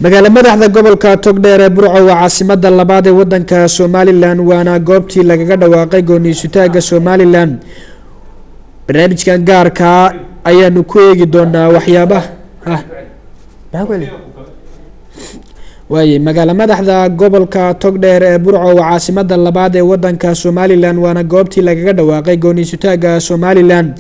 Magaalo madaxda gobolka Togdheer ee Burco waa caasimada labaad ee wadanka Somalilan, waana goobtii lagaga dhawaaqay gooniisutaaga Somalilan. Barnaamijkan gaarkaa ayaanu ku eegi doonaa waxyaabaha waaye. Magaalo madaxda gobolka Togdheer ee Burco waa caasimada labaad ee wadanka Somalilan, waana goobtii lagaga dhawaaqay gooniisutaaga Somalilan.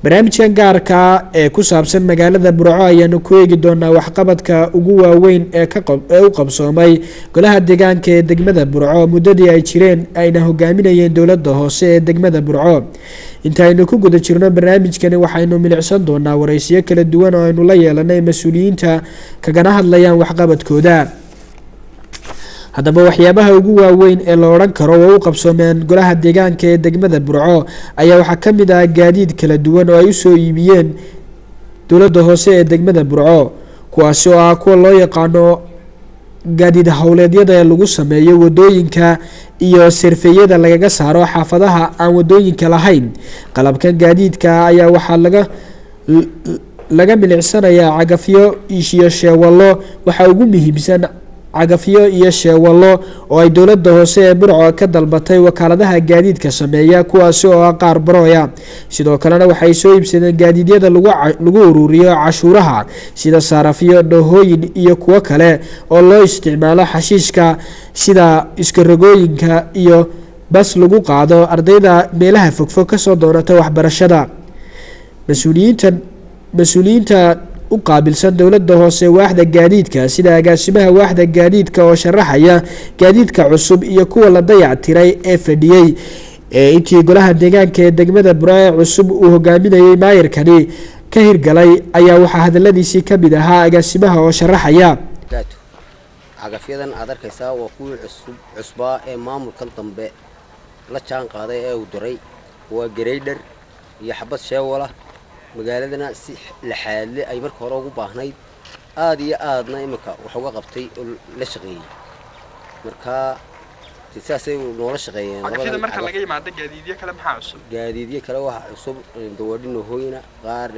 Barnaamijkan gaarka ee ku saabsan magaalada Burco ayaanu ku eegi doonaa waxqabadka ugu waaweyn ee kaee u qabsoomay golaha deegaanka ee degmada Burco muddadii ay jireen ayna hogaaminayeen dowladda hoose ee degmada Burco. Intaaynu ku guda jirno barnaamijkani waxaynu milicsan doonaa wareysiyo kala duwan oo aynu la yeelanay mas-uuliyiinta kagana hadlayaan waxqabadkooda. Haddaba waxyaabaha ugu waaweyn ee la odhan karo oo u qabsoomeen golaha deegaanka ee degmada Burco ayaa waxaa ka mid ah gaadiid kala duwan oo ay usoo iibiyeen dowladda hoose ee degmada Burco, kuwaasi oo ah kuwa loo yaqaano gaadiid howleedyada ee lagu sameeyo wadooyinka iyo sirfeyada lagaga saaro xaafadaha aan wadooyinka lahayn. Qalabkan gaadiidka ayaa waxaa laga milicsanayaa cagafyo iyo sheewallo. Waxaa ugu muhiimsan cagafyo iyo sheewallo oo ay dowladda hoose ee Burco ka dalbatay wakaaladaha gaadiidka sameeya, kuwaasi oo ah qaar barooya. Sidoo kalena waxay soo iibsadeen gaadiidyada lagu ururiyo cashuuraha sida saarafyo, dhahooyin iyo kuwo kale oo loo isticmaalo xashiishka sida iskarogooyinka iyo bas lagu qaado ardayda meelaha fogfog kasoo doonata waxbarashada. Mas-uuliyiinta u qaabilsan dowladda hoose waaxda gaadiidka sida agaasimaha waaxda gaadiidka oo sharaxaya gaadiidka cusub iyo kuwa la dayac tiray ee fadhiyey ee intii golaha deegaanka ee degmada Burco ee cusub uu hogaaminayay maayirkani ka hirgalay ayaa waxaa hadaladiisii kamid ahaa agaasimaha oo sharaxaya. Cagafyadan aad arkaysaa waa kuwii cusub cusbaa ee maamulkan dambe la jaan qaaday ee uu diray. Waa gareydhar iyo xabad sheewala, magaaladana si laxaadle ay marka hore ugu baahnayd aada iyo aadna iminka wax uga qabtay oo la shaqeeyey. Marka saasay noola shaqeeyeen. Marka laga yimaado gaadiidyo kale maxaa cusub? Gaadiidyo kale waxaa cusub dawadhi nohooyina, qaar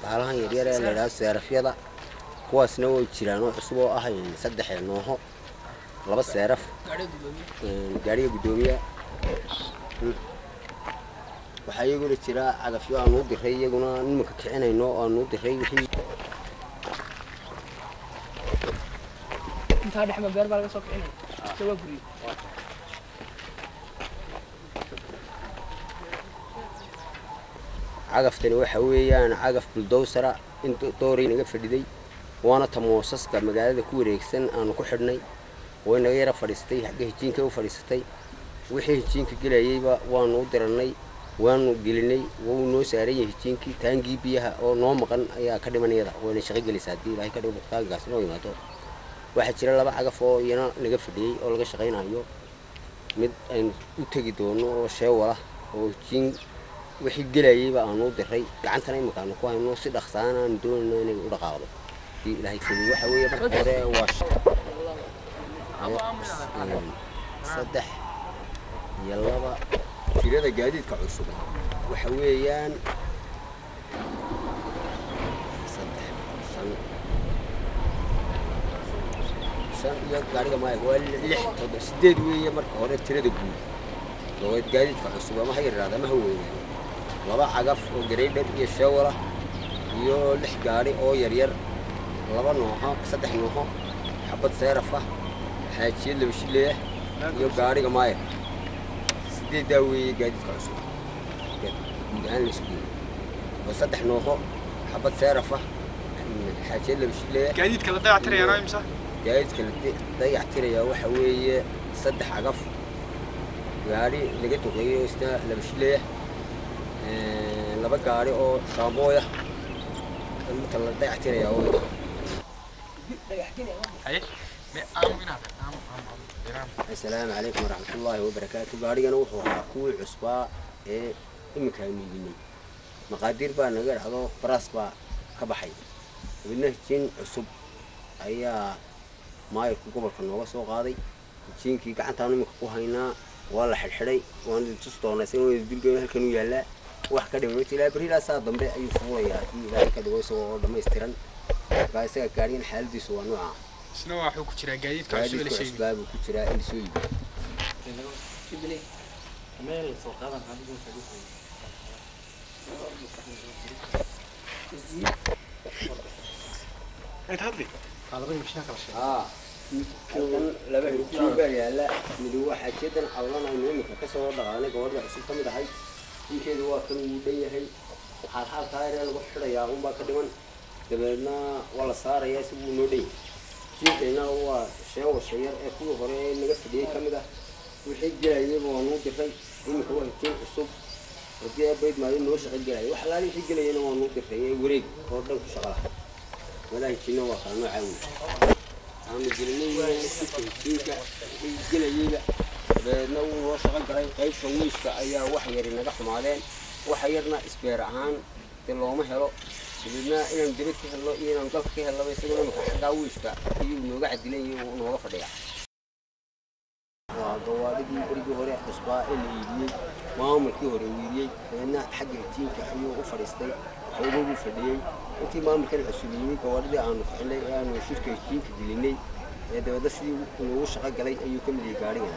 bahalahan yaryar ee la yidhahdo seerafyada, kuwaasna way jiraan oo cusub oo ah 3 nooho, 2 seeraf, gaariga guddoomiya. Waxaa iyaguna jira cagafyo aanu u diray, iyaguna nimanka kicinayno oo aanu u diray wixii intaa dhexma beer baa laga soo kicinaya mise waa guryo. Cagaftani waxa weeyaan cagaf buldowsara in dooray naga fadhiday, waana ta moosaska magaalada ku wareegsan aanu ku xidhnay. Way naga yara fadhiistay xagga hijiinka u fadhiisatay, wixii hijiinka gelayayba waanu u dirannay, waanu gelinay, wuu noo saaran yahay hijiinkii. Taangii biyaha oo noo maqan ayaa ka dhiman iyada, wayna shaqo gelaysaa haddii Ilaahay ka dhigo taangigaas noo yimaado. Waxaa jira 2 cagaf oo iyana naga fadhiyey oo laga shaqaynayo, mid aynu u tegi doono oo sheewala oo hijiin wixii gelayayba aanu u diray, gacantana iminka aanu ku hayno, si dhaqsaana aanu doonayno inay u dhaqaaqdo haddii Ilaahay fuliyo. Waxa weeye marka hore waa 3 iyo 2. Tirada gaadiidka cusub waxa weeyaan 3, 5, 5 iyo gaariga maaya waa 6, 7, 8 weeye. Marka hore tirada guud oo gaadiidka cusub ama ha yaraada ama ha weynaado, 2 cagaf oo gareydhar iyo sheewala iyo 6 gaari oo yaryar, 2 nooxo, 3 nooxo, xabad seeraf ah, xaajiyad 2 shilleeh iyo gaariga maaya, 8 weeye gaadiidka cusub guud ahaan la isku geeyey. Waa 3 nooxo, xabad seeraf ah, xaajiyad 2 shilleeh. Gaadiidka la dayactirayaa imisa? Gaadiidka la dayactirayaa waxa weeye 3 cagaf, gaari laga duqeeyo isna 2 shilleeh, 2 gaari oo shaambooya inta la dayactirayaa oo. Assalaamu calaykum waraxmatullaahi wabarakaatu. Gaarigana wuxuu ahaa kuwii cusbaa ee iminka aynu iibinay, maqaadiir baa naga dhacdo, baraas baa ka baxay, dabadna hijiin cusub ayaa maayirku gobolka nooga soo qaaday. Hijiinkii gacantaanu iminka ku haynaa, waa la xidhxidhay, waanu tusi doonaa isagana waynu dulgeyn. Halkan uu yaallaa wax ka dhiman ilaa berri ilaa saa dambe ayuu fuulayaa haddii Ilaahay ka dhigo isagoo oo dhammaystiran. Markaa isaga gaarigan xaaladiisu waa nooca. Isna waxuu ku jiraa gaadiidka cusub ee la gaadiidka sheegay. Cusbaa buu ku jiraa in lasoo iibiyo. Haa, halkan laba hijiin baa yaala. Mid waa xaajiyadan cawlan aynu imika kasoo dhaqaanay, gabadha cusub ka mid ahay. Ninkeedu waa kan, wuu dhan yahay. Xaalxaalkaa yaree lagu xidhayaa unbaa ka dhiman, dabeedna waa la saarayaa si wuu noo dhan yahay. Jiinkayna waa sheewasha yar ee kuwii hore ee naga fadhiyey ka mid ah. Wixii gelayayba waa nuu diray. Imika waa hijiin cusub, haddii abayd maayo noo shaqo gelaya. Wax alaali wixii gelayana waa nuu diray ee wareeg oo dhan ku shaqa laha. Walahi hijiinna waa kala noocaa wey aanu gelinay hijiinka wixii gelayeyba, dabeedna wuu noo shaqo galay. Qaybta wiishka ayaa wax yari naga xumaadeen, waxa yarna isbeer ahaan dee looma helo. Dabeedna inaanu dibad ka helno iyo inaanu dalka ka helnaba, isaguna imika xaggaa wiishka ayuu nooga cadilan yahay oo nooga fadhiyaa. Waa gawaadhidii berigii hore cusbaa ee la iibiyey, maamulkii hore uu iibiyey. Dabeedna xagga hijiinka ayuu u fadhiistay, xoogaguu fadhiyey intii maamulkan cusub yimi. Gawaadhidii aanu ku xidhnay ee aanu shirka hijiinka gelinay ee dabeedna sidii noogu shaqo galay ayuu ka mid yahay gaadhigan.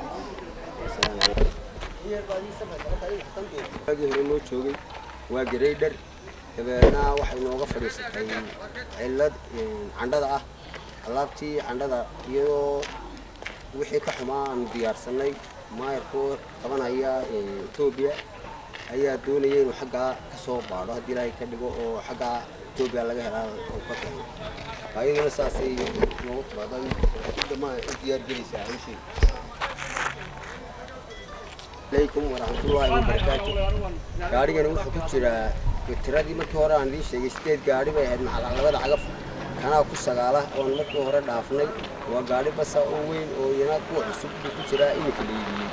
Asalaamu calaykum. Waagii hore noo joogay waa gareydhar, dabeedna waxay nooga fadhiisatay cillad candhada ah. Alaabtii candhada iyadoo wixii ka xumaa aanu diyaarsanay, maayarkoo qabanaya Etoobiya ayaa doonaya inuu xaggaa ka soo baadho, haddii Ilaahay ka dhigo, oo xaggaa Etoobiya laga helaa oo ka keeno. Ayaduna saasay noogu timaada dhamaan u diyaar gelaysaa hawshii. Calaykum waraxmatullaahi wabarakaatu. Gaadhigani wuxuu ku jiraa tiradii markii hore aan idiin sheegay. 8 gaadhi bay ahayd macal labada cagaf, kanaa ku sagaala oon markii hore dhaafnay. Waa gaadhi basa oo weyn oo iyana kuwa cusub buu ku jiraa iminka la iibiyey.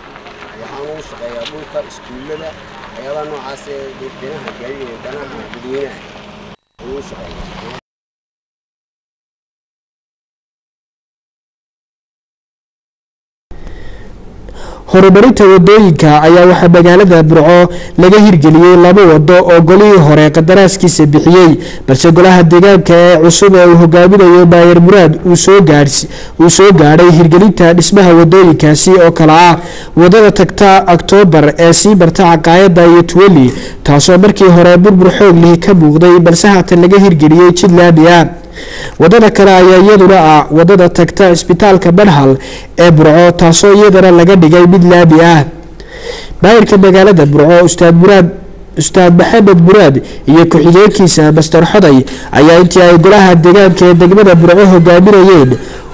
Waxaanu u shaqeeyaa dhulka iskuullada, waxyaabaha noocaas ee danaha gaadiid, danaha dadweynaha ayuu u shaqeeyaa. Horumarinta wadooyinka ayaa waxaa magaalada Burco laga hirgeliyey laba wado oo golihii hore qadaraaskiisa bixiyey, balse golaha deegaanka ee cusub ee uu hogaaminayo Maayar Muraad uu soo gaadhay hirgelinta dhismaha wadooyinkaasi oo kale ah wadada tagta Octoobar ee sii marta Caqaayada iyo Tuweli, taasoo markii hore burbur xoog lihi ka muuqday, balse haatan laga hirgeliyey jid laami ah. Wadada kale ayaa iyaduna ah wadada tagta cisbitaalka Manhal ee Burco, taasoo iyadana laga dhigay mid laami ah. Maayirka magaalada Burco Ustaad Muraad, Ustaad Maxamed Muraad, iyo ku-xigeenkiisa Master Xoday ayaa intii ay golaha deegaanka ee degmada Burco hogaaminayeen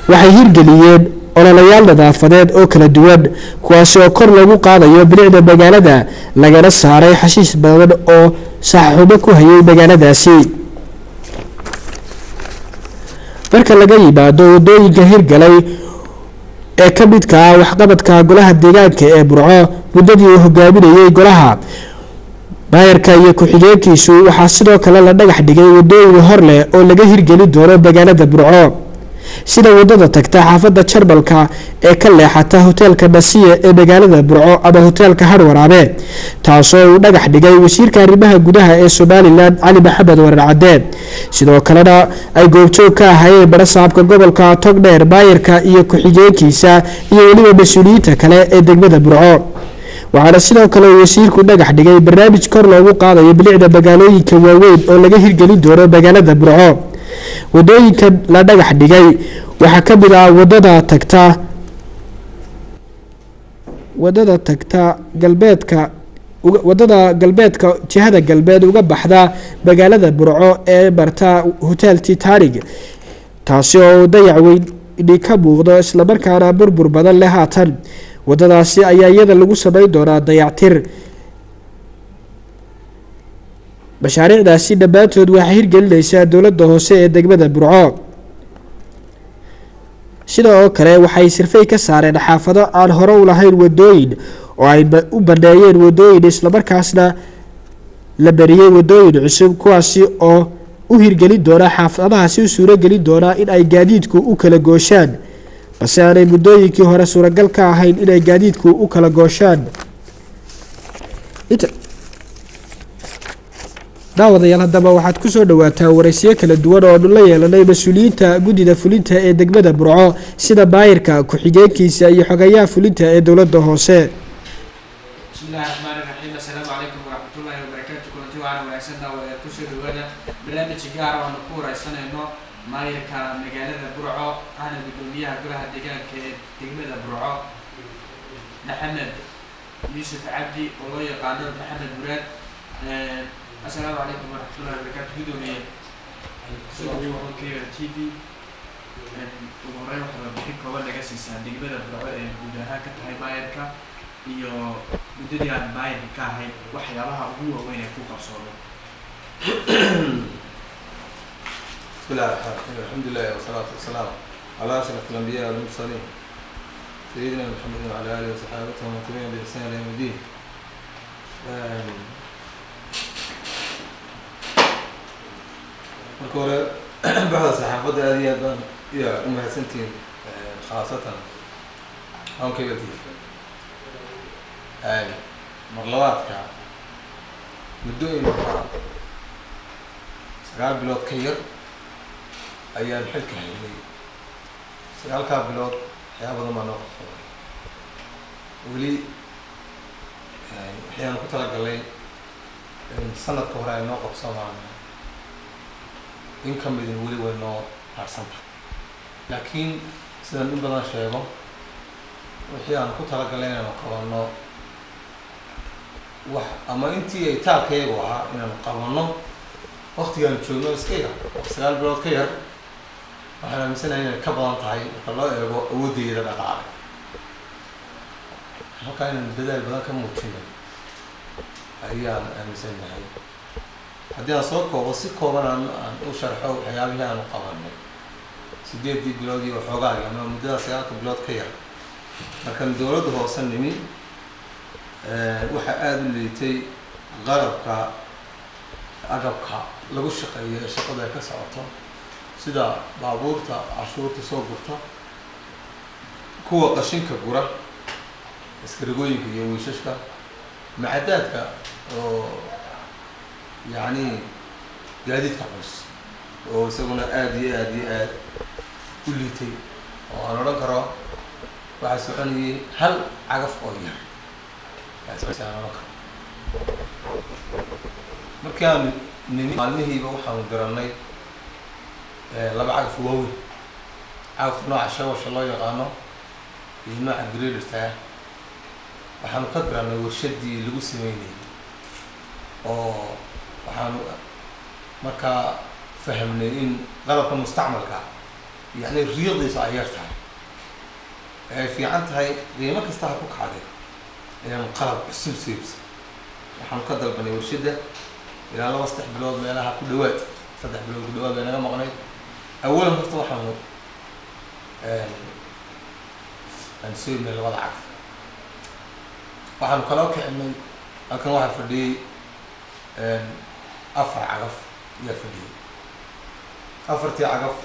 waxay hirgeliyeen ololayaal nadaafadeed oo kala duwan, kuwaasi oo kor lagu qaadayo bilicda magaalada, lagana saaray xashiish badan oo saxxumo ku hayay magaaladaasi. Marka laga yimaado wadooyinka hirgalay ee ka midka ah waxqabadka golaha deegaanka ee Burco muddadii uu hogaaminayey golaha maayarka iyo ku-xigeenkiisu, waxaa sidoo kale la dhagax dhigay wadooyin hor leh oo laga hirgeli doono magaalada Burco, sida wadada tagta xaafadda Jarmalka ee ka leexata hoteelka Nasiya ee magaalada Burco ama hoteelka Harwaraabe, taasoo uu dhagax dhigay wasiirka arrimaha gudaha ee Somalilan Cali Maxamed Warar Cadde, sidoo kalena ay goobjoog ka ahaayeen barasaabka gobolka Togdheer, maayarka iyo ku-xigeenkiisa iyo weliba mas-uuliyiinta kale ee degmada Burco. Waxaana sidoo kale uu wasiirku dhagax dhigay barnaamij kor loogu qaadayo bilicda magaalooyinka waaweyn oo laga hirgelin doono magaalada Burco. Wadooyinka la dhagax dhigay waxaa ka mid ah wadada tagta galbeedka, wadada galbeedka jihada galbeed uga baxda magaalada Burco ee marta Hotel Titanic, taasi oo dayac weyni ka muuqdo islamarkaana burbur badan leh. Haatan wadadaasi ayaa iyada lagu sameyn doonaa dayactir. Mashaariicdaasi dhammaantood waxay hirgelinaysaa dowladda hoose ee degmada Burco. Sida oo kale waxay sirfay ka saareen xaafado aan hore u lahayn wadooyin oo ay u baneeyeen wadooyin, islamarkaasna la bariyey wadooyin cusub, kuwaasi oo u hirgelin doona xaafadahaasi, u suuragelin doonaa in ay gaadiidku u kala gooshaan, balse aanay muddooyinkii hore suuragal ka ahayn inay gaadiidku u kala gooshaan. Daawadayaal, haddaba waxaad kusoo dhawaataa waraysiyo kala duwan oo la yeelanay mas-uuliyiinta guddida fulinta ee degmada Burco, sida maayirka, ku-xigeenkiisa iyo xogayaha fulinta ee dowladda hoose. Bismillahi raxmaani raxiim. Assalaamu calaykum waraxmatullaahi wabarakaatu. Kulanti waxaana wanaagsan, daawadayaal. Kusoo dhawaada barnaamij gaar ah oonu ku wareysanayno maayirka magaalada Burco, ahna guddoomiyaha golaha deegaanka ee degmada Burco, Maxamed Yuusuf Cabdi oo loo yaqaano Maxamed Muraad. Assalaamu calaykum waraxmatullahi wabarakaatu, guddoomiye. Kusoo dhawow TV. Ugu horeyn, waxaad warbixin kooban naga siisaa degmada Burco ee guud ahaan ka tahay maayirka iyo muddadii aan maayirka ka ahayn waxyaabaha ugu waaweyn ee ku qabsoomay. بسم الله الرحمن الرحيم، الحمد لله والصلاة والسلام على أشرف الأنبياء والمرسلين، سيدنا محمد وعلى آله وصحابته ومن تبعهم بإحسان إلى يوم الدين. Marka hore, baxda saxaafadda aad iyo aad baan iya u mahadsantihiin, khaasatan hawnkayga TV. Mar labaadka, muddooyin waxaa 9 bilood ka yar ayaan xilka haynay. 9-kaa bilood waxyaaba badan baa noo qabsoomay. Weli waxyaan ku talagalay in sanadka hore ay noo qabsoomaan in ka midin weli way noo harsan tahay, laakiin sidaan in badan sheego, wixii aan ku talagalay inaanu qabanno wax ama intii ay taalkayagu ahaa inaanu qabanno waktigaan joogno iska yar, 9 bilood ka yar, waxaan aaminsanahay inay ka badan tahay marka loo eego awoodeyda dhaqaale. Halkaa inaan dadaal badan ka muujinay ayaan aaminsanahay. Haddii aan soo koobo, si kooban aan u sharxo waxyaabihii aanu qabanay 8-dii bilood iyo waxoogaagi ama muddada 9-ka bilood ka yar. Markaan dowladda hoose nimi, waxaa aada u liitay qalabka, agabka lagu shaqeeyo ee shaqadu ay ka socoto, sida baabuurta cashuurta soo gurta, kuwa qashinka gura, iskarigooyinka iyo wiishashka, macadaadka oo yacni gaadiidka culus oo isaguna aada iyo aada iyo aada u liitay, oo aan odhan karo waxaa soconayay hal cagaf oo yar aan odhan karo. Markii aanu nimi, maalmihiiba waxaanu diranay laba cagaf waaweyn, cagafta nooca shawasha loo yaqaano iyo nooca graderta. Waxaanu ka diranay warshadii lagu sameynayay, oo waxaanu markaa fahamnay in qalabka mustacmalka yacni riiqdiisu ay yar tahay, ay fiican tahay qiimo kasta ha ku kacday inaanu qalab cusub soo iibsan. Waxaanu ka dalbanay warshadda ilaa 2, 3 bilood meelaha ku dhawaad, 3 bilood ku dhawaad bay naga maqnayd. Awalan horta waxaanu aan soo iibnay labada cagaf. Waxaanu kaloo kicinay, halkan waxaa fadhiyey afar cagaf ayaa fadhiyey. Afartii cagaf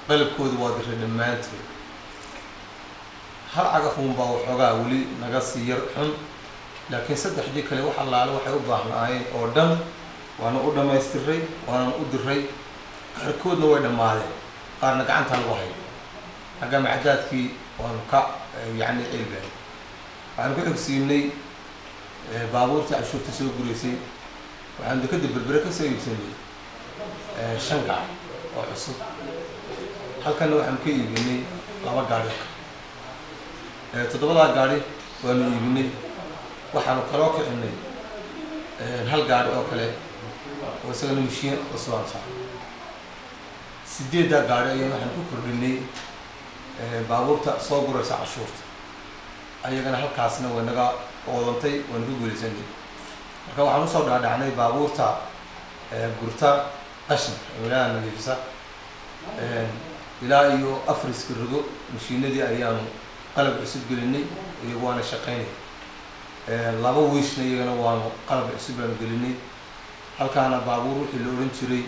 qalabkooda waa diray dhammaantood. Hal cagaf uun baa waxoogaa weli naga sii yar xun, laakiin saddexdii kale wax allaale waxay u baahnaayeen oo dhan waana u dhamaystiray, waanan u diray. Qaarkoodna way dhammaadeen, qaarna gacanta lagu hayo. Xagga macadaadkii waanu ka yacni cilbeen. Waxaan ku xigsiinay baabuurtii cashuurta soo gureysay. Waxaan dekada Berbere ka soo iibsanay shan gaari oo cusub. Halkanna waxaan ka iibinay laba gaari oo kale. Toddobadaa gaari waanu iibinay. Waxaanu kaloo kicinay hal gaari oo kale oo isagana mishiin cusub aan saaray. Sideeddaa gaari ayaan waxaan ku kordhinay baabuurta soo guraysa cashuurta. Ayagana halkaasna way naga oodantay, waanu ku guulaysanay. Marka waxaan usoo dhaadhacnay baabuurta gurta qashinka ee magaalada nadiifisa. Ilaa iyo afar iskarigo mashiinadii ayaanu qalab cusub gelinay, iyagu waana shaqeynay. Laba wiishna iyagana waanu qalab cusub baanu gelinay. Halkaana baabuur wixii la odhan jiray,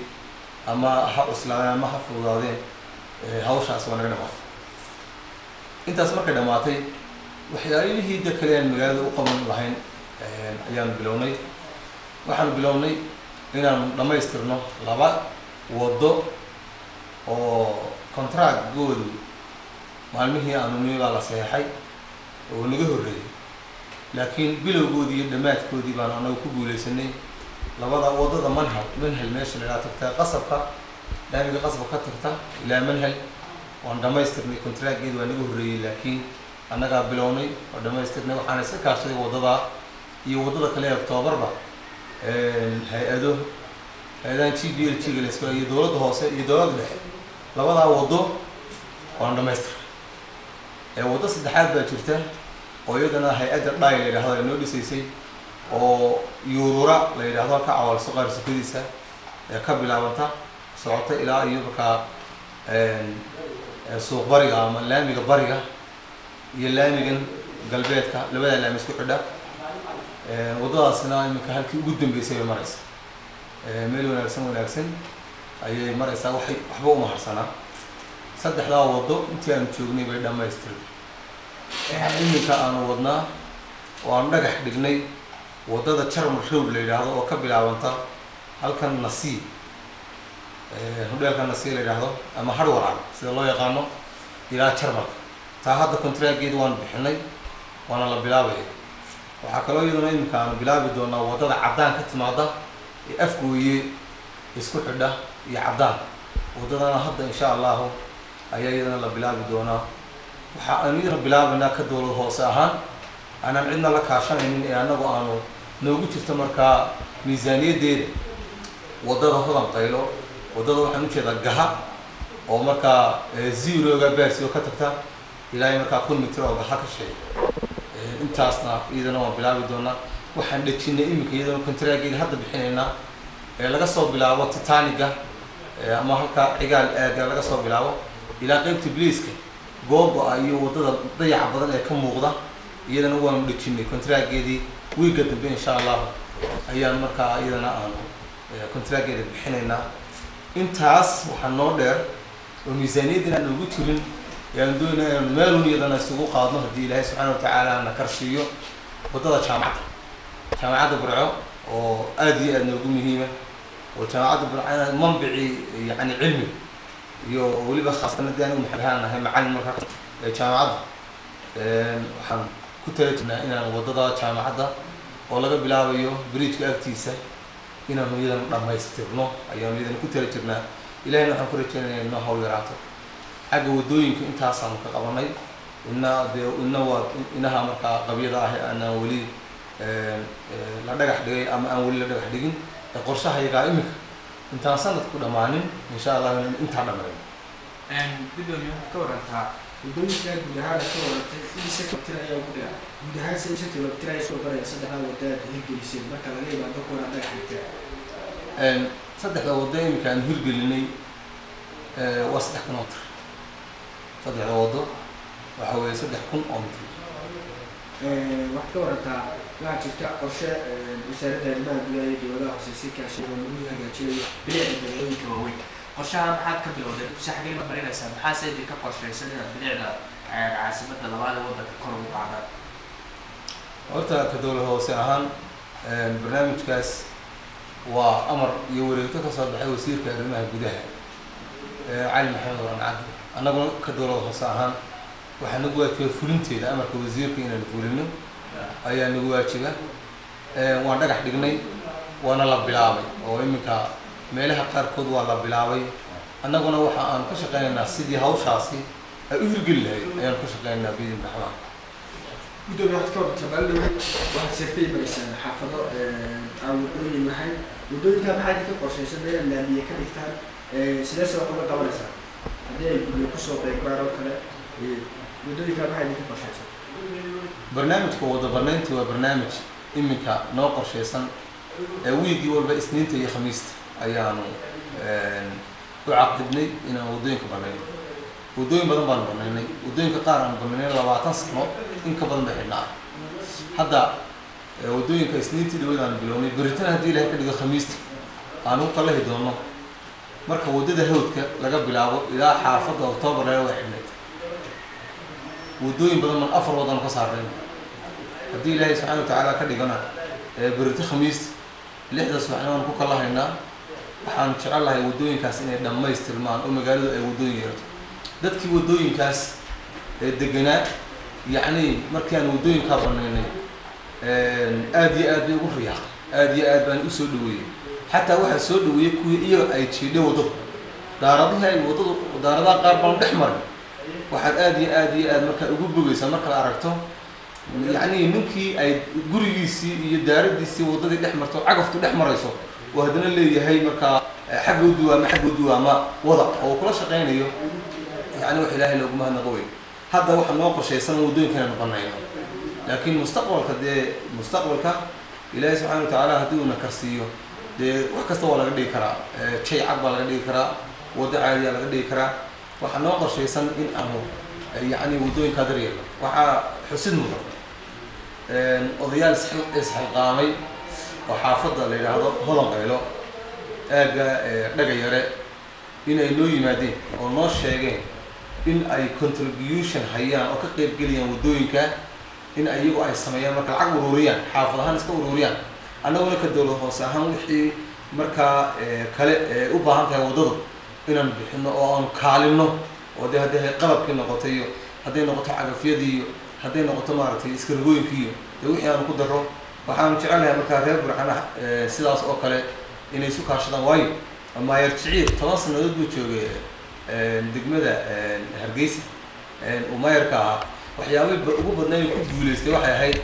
ama ha cuslaadeen ama ha fududaadeen, hawshaas waa naga dhamaatay. Intaas markay dhamaatay, waxyaalihii de kale aan magaalada u qaban lahayn ayaanu bilownay. Waxaanu bilownay inaanu dhammaystirno 2 waddo oo contract-goodu maalmihii aanu nimi baa la saxeexay oo naga horreeyay, laakiin bilowgoodii iyo dhammaadkoodii baanu anagu ku guuleysanay. Labada waddada Manhal meesha la yidhaha tagta, qasabka laamiga qasabka ka tagta ilaa Manhal waan dhammaystirnay. Contract-geedi waa naga horreeyey, laakiin annagaa bilownay oo dhammaystirnay. Waxaana iska kaashaday waddada iyo waddada kale ee Oktoobarba hay-ado hay-adahan GPLG-ga la isku iyo dowladda hoose iyo dowladda dhexe. Labadaa waddo waanu dhammaystirnay. Waddo saddexaad baa jirta oo iyadana hay-adda dhay la yidhahdo ay noo dhisaysay, oo Yuurura la yidhahdo ka cawaal suqaar sukadiisa ee ka bilaabanta socota ilaa iyo markaa suuq bariga ama laamiga bariga iyo laamigan galbeedka, labada laami isku xidha. Waddadaasna iminka halkii ugu dambeysay bay maraysaa, meel wanaagsan ayay maraysaa, waxay waxba uma harsanaa. Saddexdaa waddo intii aanu joognay bay dhammaystiray. Waxaa iminka aanu wadnaa oo aanu dhagax dhignay waddada Jarmal Road la yidhaahdo oo ka bilaabanta halkan Nasiib, hodheelka Nasiib la yidhaahdo ama Harwarcan sida loo yaqaano, ilaa Jarmalka. Taa hadda contract-geedi waanu bixinay, waana la bilaabaya. Waxaa kaloo iyaduna iminka aanu bilaabi doonaa waddada Caddaan ka timaada ee Afgooye isku xidha iyo Caddaan. Waddadana hadda insha allahu ayaa iyadana la bilaabi doonaa. Waxa aanu iyadana bilaabaynaa ka dowlad hoose ahaan, aanaan cidna la kaashanaynin ee annagu aanu noogu jirto markaa miisaaniyaddeeda, waddada Hodan Qaylo, waddada waxaan ujeedaa Gaha, oo markaa zeroga baarsi oo ka tagta ilaa markaa 1000 mitir oo Gaha ka sheegay. Intaasna iyadana waan bilaabi doonaa. Waxaan dhejinay iminka iyadana contract-geeda hadda bixinaynaa ee laga soo bilaabo Titaniga ama halka Cigaal aaga laga soo bilaabo ilaa qeybta bliiska googo-a iyo waddada dayaca badan ee ka muuqda, iyadana waanu dhejinay contract-geedii. Wiigga dambe insha allahu ayaan markaa iyadana aanu contract-geeda bixinaynaa. Intaas waxaa noo dheer oo miisaaniyaddan aan ugu jirin ee aan doonayna inaanu meelun iyadana isugu qaadno haddii Ilaahay subxaana watacaala na karsiiyo, waddada jaamacadda Burco oo aada iyo aada noogu muhiima, oo jaamacadda Burcana manbicii yacni cilmiga iyo weliba khaasatan haddii anigu maxalaan nahay macallin markaa jaamacadda. Waxaan ku tala jirnaa inaan waddada jaamacadda oo laga bilaabayo bridge-ka agtiisa inaanu iyadana dhammaystirno ayaanu iyadana ku tala jirnaa. Ilahayna waxaan ku rajeynaya inoo hawl yaraato. Xagga waddooyinka intaasaanu ka qabanay. Ina dee ina waa inaha markaa qabyada ah ee aanaan weli la dhagax dhigay ama aan weli la dhagax dhigin ee qorshahayagaa iminka intaan sanadku dhammaanin insha allah inaan intaa dhammayno. Gudoomiye, waxaad ka warantaa waddooyinka guud ahaan aad ka warantay, imise kilomitir ayaa ugu dheer guud ahaan? Se imise kilomitir ayaa soo baraya saddexdaa wadda aad hirgeliseen marka laga imaado kuwan aad dhagax dhigteen? Saddexda waddo iminka aan hirgelinay waa 3 kilomitir. Saddexda waddo waxa weeye 3000 oo mitir. Waxaad ka warantaa, waxaa jirta qorshe wasaaradda arrimaha gudaha iyo dowladaha hoose si kaashay oo lagu hagaajinayo bilicda magaalooyinka waaweyn. Qorshaha maxaad ka bilowdeen? Mise xaggee ma marinaysaa? Maxaase idinka qorshaysan inaad bilicda caasimadda labaad ee waddanka kor ugu qaadaan? Horta ka dowlad hoose ahaan barnaamijkaas waa amar iyo wareegto ka soo baxay wasiirka arrimaha gudaha Cali Maxamed Waran Cabdi. Annaguna ka dowlad hoose ahaan waxaa nagu waajiba fulinteeda, amarka wasiirka inaanu fulino ayaa nagu waajiba. Waan dhagax dhignay, waana la bilaabay oo iminka meelaha qaarkood waa la bilaabay. Annaguna waxa aanu ka shaqeynaynaa sidii hawshaasi ay u hirgeli lahayd ayaanu ka shaqeynaynaa biidin raxmaan. Gudoomiye, waxaad ka warantaa, maalin dhow waxaad sirfay marisaan xaafado aan waddooyin lahayn. Waddooyinka maxaa idinka qorshaysan inaad laamiye ka dhigtaan? Sidee se wax uga qabanaysaa haddii ay guryo kusoo beegmaan oo kale? Waddooyinka maxaa idinka qorshaysan? Barnaamijka wada banaynti waa barnaamij iminka noo qorshaysan ee wiigii walba Isniinta iyo Khamiista ayaanu u caqdibnay inaan waddooyinka banayno. Waddooyin badan baanu banaynay. Waddooyinka qaar aanu banaynay 20 sano in ka badan bay xidhnaa. Hadda waddooyinka Isniintii dhaweyd aanu bilownay, beritana haddii Ilahay ka dhigo Khamiista aanu u qalahi doono. Marka waddada Hawdka laga bilaabo ilaa xaafadda Octoobar leela way xidhnayd. Waddooyin badan baan 4 waddan ka saarnay. Haddii Ilaahay subxaana watacaala ka dhigana berito Khamiista 6da subaxnimo aan ku kalahaynaa. Waxaan jecel lahay waddooyinkaas inay dhammaystirmaan oo magaaladu ay waddooyin yeelato. Dadkii waddooyinkaas ee deganaa, yacni markii aan waddooyinkaa banaynay, aad iyo aad bay ugu riyaaqay, aad iyo aad baan usoo dhaweeyey. Xataa waxaa soo dhaweeyey kuwii iyaga ay jiidhay waddadu, daaradihii ay waddadu, daaradaha qaar baan dhex maray. Waxaad aad iyo aad iyo aad markaa ugu bogeysaa markaad aragto, yacni ninkii ay gurigiisii iyo daaradiisii waddadii dhex marto, cagaftu dhex marayso, oo haddana leeyahay markaa xagga u duwaama, xagga u duwaama wada, oo kula shaqaynayo. Yacni wax Ilaahay looguma hadnaqo wey. Hadda waxaa noo qorshaysan waddooyinka inaynu banayno, laakiin mustaqbalka, dee mustaqbalka Ilaahay subxaana watacaala haddii uuna karsiiyo, dee wax kasta waa laga dhigi karaa. Jay cag baa laga dhigi karaa, waddo caadiyaa laga dhigi karaa. Waxaa noo qorshaysan in aanu yacni waddooyinkaa daryeelno. Waxaa xusid mudan odayaal isxilqaamay oo xaafadda la yidhaahdo Hodan Qaylo, aagga Dhaga Yare, inay noo yimaadeen oo noo sheegeen in ay contribution hayaan oo ka qaybgeliyaan waddooyinka, in iyagu ay sameeyaan marka lacag ururiyaan, xaafad ahaan iska ururiyaan, annaguna ka dowlad hoose ahaan wixii markaa kale ee u baahan tahay waddadu inaan bixino oo aanu kaalino, oo dee hadday qalabkii noqoto iyo hadday noqoto cagafyadii iyo hadday noqoto maaragtay iskargooyinkii iyo dee wixii aanu ku daro. Waxaanu jecelnahay markaa reer Burcana sidaas oo kale inay isu kaashadaan, waayo maayar Jiciir 10 sanadood buu joogay degmada Hargeysa uu maayarka ahaa. Waxyaabay ugu badnaa ku guuleystay waxay ahayd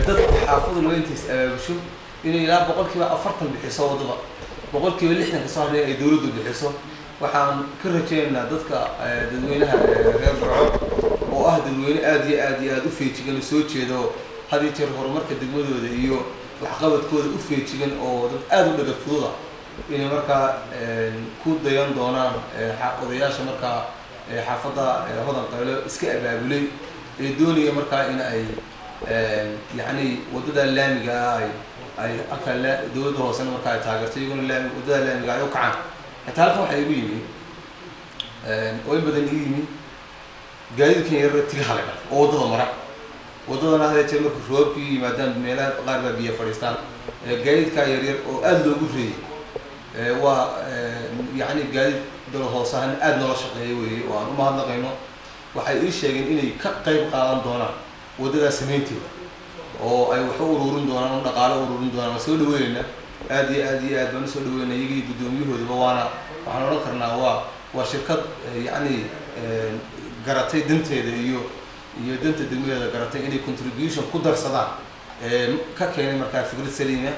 dadku xaafadu laba intay is abaabusho inay ilaa 40% bixiso waddada, 60% kasoo hadhay ay dowladdu bixiso. Waxaan ka rajaynaynaa dadka dadweynaha reer Burco, oo ah dadweyne aad iyo aad iyo aada u feejigan oo soo jeeda, oo had iyo jeer horumarka degmadooda iyo waxqabadkooda u feejigan, oo dad aada u dhaga fududa, inay markaa ku dayan doonaan odayaasha markaa xaafadda Hodan Qaylo iska abaabulay ee doonaya markaa in ay yacni waddada laamiga ah ay halkaa dowladda hoosena markaa ay taageerto, iyaguna laami waddada laamiga ay u kacaan. Xitaa halkan waxaa igu yimi oo in badan igu yimi gaadiidkan yarara tigaha la dhahdo oo waddada mara. Waddadana had jeer marka roobkii yimaadaan meelaha qaar baa biyo fadhiistaan. Gaadiidkaa yaryar oo aada loogu reeyay waa yacni gaadiid dowlad hoose ahaan aada noola shaqeeya weeye oo aan umahadnaqayno. Waxay ii sheegeen inay ka qayb qaadan doonaan waddadaa samaynteeda oo ay wax u ururin doonaan oo dhaqaalo u ururin doonaan. Waan soo dhaweynayna, aad iyo aad iyo aad baan usoo dhaweynaa iyagii guddoomiyahoodaba. Waana waxaan odhan karnaa waa shirkad yacni garatay danteeda iyo danta degmadeeda, garatay inay contribution ku darsadaan, ka keenay markaa fikrad saliima.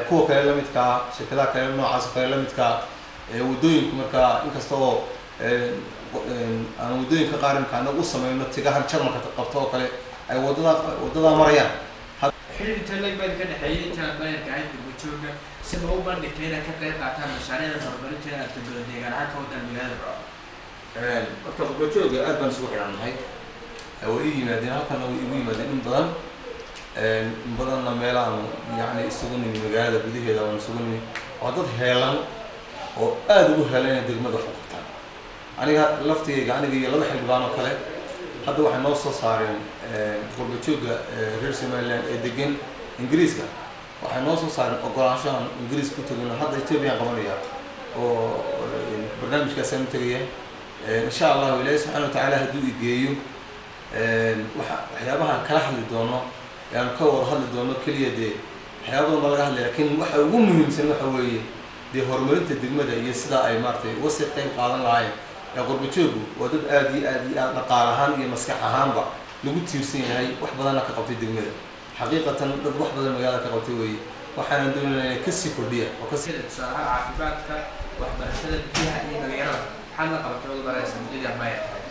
Kuwa kale lamidkaa, shirkadaha kale noocaas oo kale lamidkaa waddooyinku markaa, inkasta oo aan waddooyinka qaar imka anagu u sameyno tigahan Jarmalka qabto oo kale ay waddadaa marayaan. Xiriir intee leeg baa idinka dhexeeyay intaad maayarka ahayd qurba-joogga si ma u bandhigtay inaad ka qayb qaataan mashaariicda horumarinta inaad dowlad deegaan ahaan ka wadaan magaalada Burco? Marka qurba-joogga aad baan isugu xidhannahay. Way ii yimaadeen halkana, way igu yimaadeen in badan, in badanna meelaanu yacni isugu nimi magaalada gudaheeda waan isugu nimi. Waa dad heelan oo aada ugu heelan inay degmada wax u qabtaan. Aniga laftigayga, aniga iyo laba xildhibaan oo kale, hadda waxay noo soo saareen qurba-joogga reer Somaliland ee degan Ingiriiska, waxay noo soo saareen ogolaanshahan Ingiriis ku tagino. Hadda Ethoobiyan qabanaya oo barnaamijkaasaan u tegaya insha Allahu. Ilaahi subxana watacaala hadduu igeeyo, waxa waxyaabahaan kala hadli doono ee aan ka wada hadli doono keliya, dee waxyaaba badan baa laga hadlaya, lakin waxa ugu muhiimsan waxa weeye dee horumarinta degmada iyo sida ay maaragtay uga sii qayb qaadan lahaayeen. Ee qurba-jooggu waa dad aada iyo aad iyo aad dhaqaal ahaan iyo maskax ahaanba lagu tiirsan yahay, wax badanna ka qabtay degmada. Xaqiiqatan dad wax badan magaalada ka qabtay weeye, waxaanan doonaynaa inay kasii kordhiya oo kasii Tusaale ahaan caafimaadka, waxbarashada, biyaha iyo dhalinyarada, maxaad la qabatay wada baraysa muddadii aad maayarka ahayd?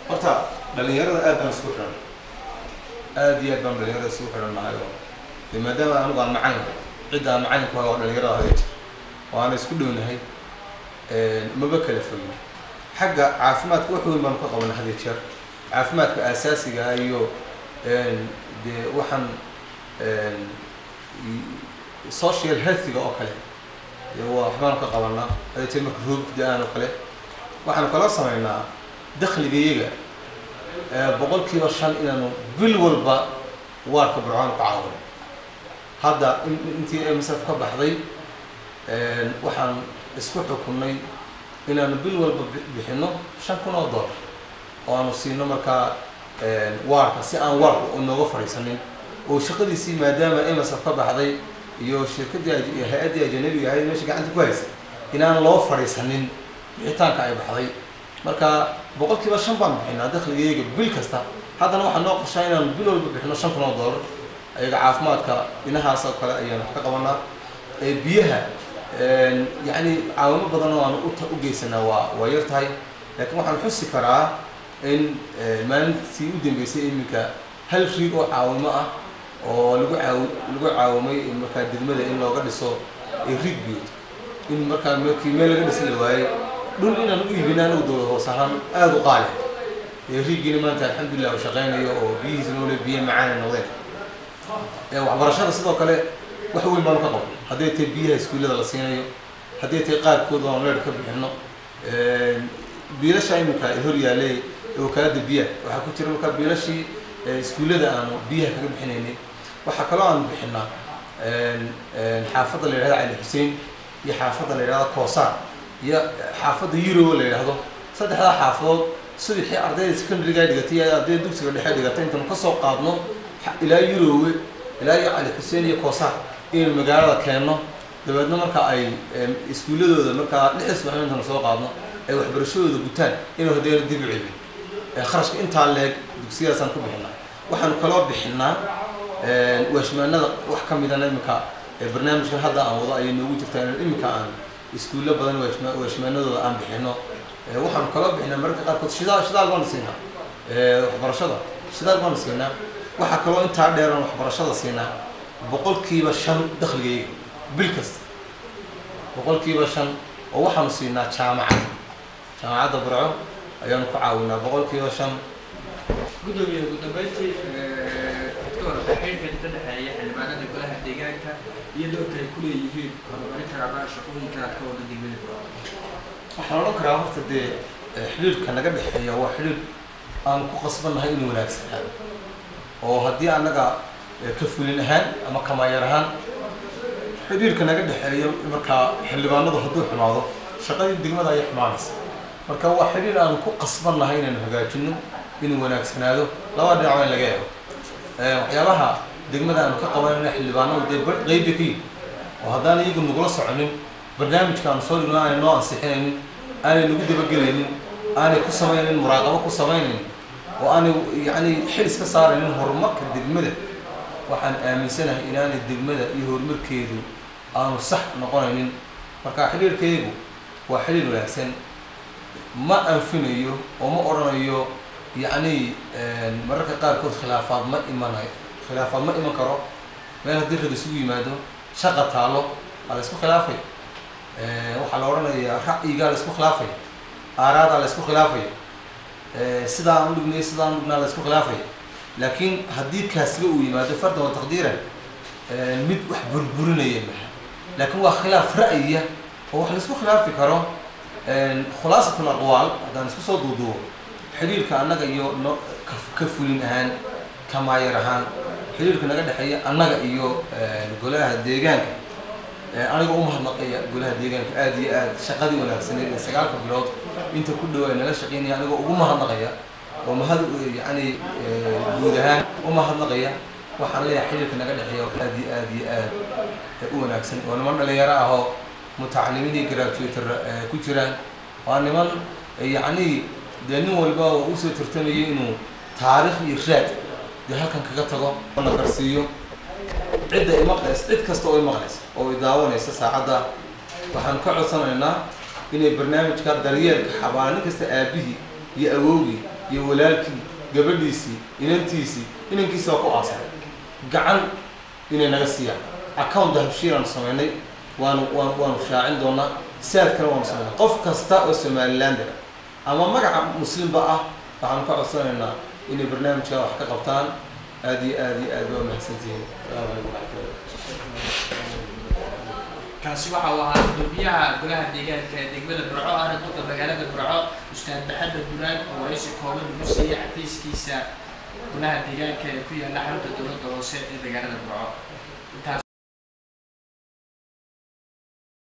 Horta dhalinyarada aad baan isugu xidhan, aad iyo aad baan dhalinyarada isugu xidhan nahay, oo dee maadaama anigu aan macalin, cidda aan macalin ku hayo waa dhalinyarada hada jir, waana isku dhownahay, maba kala fogin. Xagga caafimaadka wax weyn baanu ka qabanay had iyo jeer, caafimaadka aasaasiga ah iyo dee waxaan social healthiga oo kale dee waa waxbaanu ka qabanaa. Had iyo jeer marka roobku da-aan oo kale waxaanu kala sameynaa dakhliga iyaga 5% inaanu bil walba waarka Burcaan ku caawino. Hadda intii MSF ka baxday waxaan isku xukunnay inaanu bil walba bixino $5,000 oo aanu siino markaa waarka, si aan waarka nooga fadhiisanin oo shaqadiisii, maadaama MSF ka baxday iyo shirkaddii hay-addii ajanabiga ahayd meesha gacanta ku haysay, inaan loo fadhiisanin bixitaanka ay baxday. Marka 5% baan bixinaa dakhligayga bil kasta. Haddana waxaa noo qorshaa inaanu bil walba bixino $5,000. Ayaga caafimaadka dhinahaas oo kale ayaan wax ka qabanaa. Biyaha yacni caawimo badan oo aanu u geysanaa waa yar tahay, laakiin waxaan xusi karaa in maalintii u dambeysay iminka hal riig oo caawimo ah oo lagu caawimay markaa degmada in looga dhiso riig biyood, in markaa markii meel laga dhisi la waayey dhul inaan u iibina anagu dowlad hoos ahaan aada u qaali. Riiggiina maanta alxamdulillah uu shaqeynayo oo biyihiisna ule biyo macaan ay noqdeen. Waxbarashada sidoo kale wax weyn baanu ka qabo, hadday tahay biyaha iskuullada la siinayo, hadday tahay qaarkood oanu leer ka bixino. Biilasha iminka hor yaallay wakaaladda biyaha waxaa ku jira markaa biilashii iskuullada aanu biyaha kaga bixinaynay. Waxaa kaloo aanu bixinaa xaafadda la yidhahdo Cali Xuseen iyo xaafadda la yidhahdo Koosaar iyo xaafadda Yurow la yidhahdo. Saddexdaa xaafadood subaxii ardayda secondary-ga dhigatay iyo ardayda dugsiga dhexe dhigatay intaanu kasoo qaadno ilaa Yurowe ilaa iyo Cali Xuseen iyo Koosaar inaynu magaalada keenno, dabeedna marka ay iskuulladooda markaa 6 subaxnimo intaanu soo qaadno ay waxbarashadooda gutaan inuu haddayna dib u celin. Kharashka intaa leeg dugsiyadaasaan ku bixinaa. Waxaanu kaloo bixinaa waashmaanada wax ka midana iminka barnaamijkan hadda aan wado ayay noogu jirtaa inaan iminka aan iskuullo badan waashmaanadooda aan bixino. Waxaanu kaloo bixinaa mararka qaarkood shidaal baanu siinaa waxbarashada, shidaal baanu siinaa. Waxaa kaloo intaa dheer aan waxbarashada siinaa 5% dakhligayga bil kasta, 5%, oo waxaanu siinaa jaamacadda Burco ayaanu ku caawinaa 5%. Gudoomiye, ugu dambeyntii waxaad ka warantay xiriirka ka dhexeeya xildhibaanada golaha deegaanka iyo doorka ay ku leeyihiin horumarinta ama shaqooyinka aad ka wada degmada Burco. Waxaan odhan karaa horta dee xiriirka naga dhexeeya waa xiriir aan ku qasbannahay inuu wanaagsanaado, oo haddii annaga ka fulin ahaan ama kamaayar ahaan xiriirka naga dhexeeya markaa xildhibaanadu hadduu xumaado shaqadii degmada ayay xumaanaysa. Marka waa xiriir aanu ku qasbannahay inaynu hagaajino, inuu wanaagsanaado, labada dhinac in laga eego. Waxyaabaha degmada aanu ka qabanayna xildhibaanadu dee qeyb bay ka yihin, oo haddaan iyagu nagula soconin barnaamijka aanu soo dhigno aanay noo ansixinaynin, aanay nagu dabagelaynin, aanay ku samaynayn muraaqabo ku samaynaynin, oo aanay yacni xil iska saaraynin horumarka degmada, waxaan aaminsanahay inaanay degmada iyo horumarkeedu aanu sax noqonaynin. Marka xiriirkaygu waa xiriir wanaagsan, ma anfinayo oo ma odhanayo yacni mararka qaarkood khilaafaad ma imanayo, khilaafaad ma iman karo. Meel haddii rag isugu yimaado shaqa taalo waa la isku khilaafay, waxaa la odhanayaa ra'yigaa la isku khilaafay, aaraadaa la isku khilaafay, sidaa aan u dhignay sidaan u dhignaa la isku khilaafay. Laakiin haddii kaasiba uu yimaado fardan wa taqdiiran mid wax burburinaya maha, laakiin waa khilaaf ra'yiya oo wax la isku khilaafi karo. Khulaasat alaqwaal haddaan isku soo duuduubo, xiriirka annaga iyo ka fulin ahaan kamaayar ahaan xiriirka naga dhexeeya annaga iyo golaha deegaanka, aniga u mahadnaqaya golaha deegaanka aada iyo aad shaqadii wanaagsaneed ee 9 bilood inta ku dhow ay nala shaqeynaya, anigoo ugu mahadnaqaya oo mahad yacni guud ahaan u mahadnaqaya. Waxaan leeyahay xiriirka naga dhexeeya aada iyo aada iyo aad u wanaagsan, oo niman dhalinyaro ah oo mutacalimiin iyo graduator ku jiraan, waa niman yacni dee nin walba oo usoo tartamayay inuu taariikh iyo raad dee halkan kaga tago la karsiiyo. Cidda imaqlaysa, cid kasta oo imaqlaysa oo i daawanaysa saacadda, waxaan ka codsanaynaa inay barnaamijka daryeelka xabaala nin kasta aabihii iyo awowgii iyo walaalkii gabadhiisii inantiisii inankiisi waa ku aasan gacan inay naga siiyaan. Account Dahabshiil aanu samaynay, waanu shaacin doonaa, saadkana waanu samaynay. Qof kasta oo Somalilander ama magaca muslimba ah waxaanu ka codsanaynaa inay barnaamijka wax ka qabtaan. Aada iyo aada iyo aad baa umahadsantihiin. Asalaamu calaykum waraxmatullah. Kaasi waxa uu ahaa gudoomiyaha golaha deegaanka ee degmada Burco ahna duqa magaalada Burco, Ustaad Maxamed Duraan, oo waraysi kooban lagu siiyey xafiiskiisa golaha deegaanka ee ku yaalla xarunta dowladda hoose ee magaalada Burco. Intaas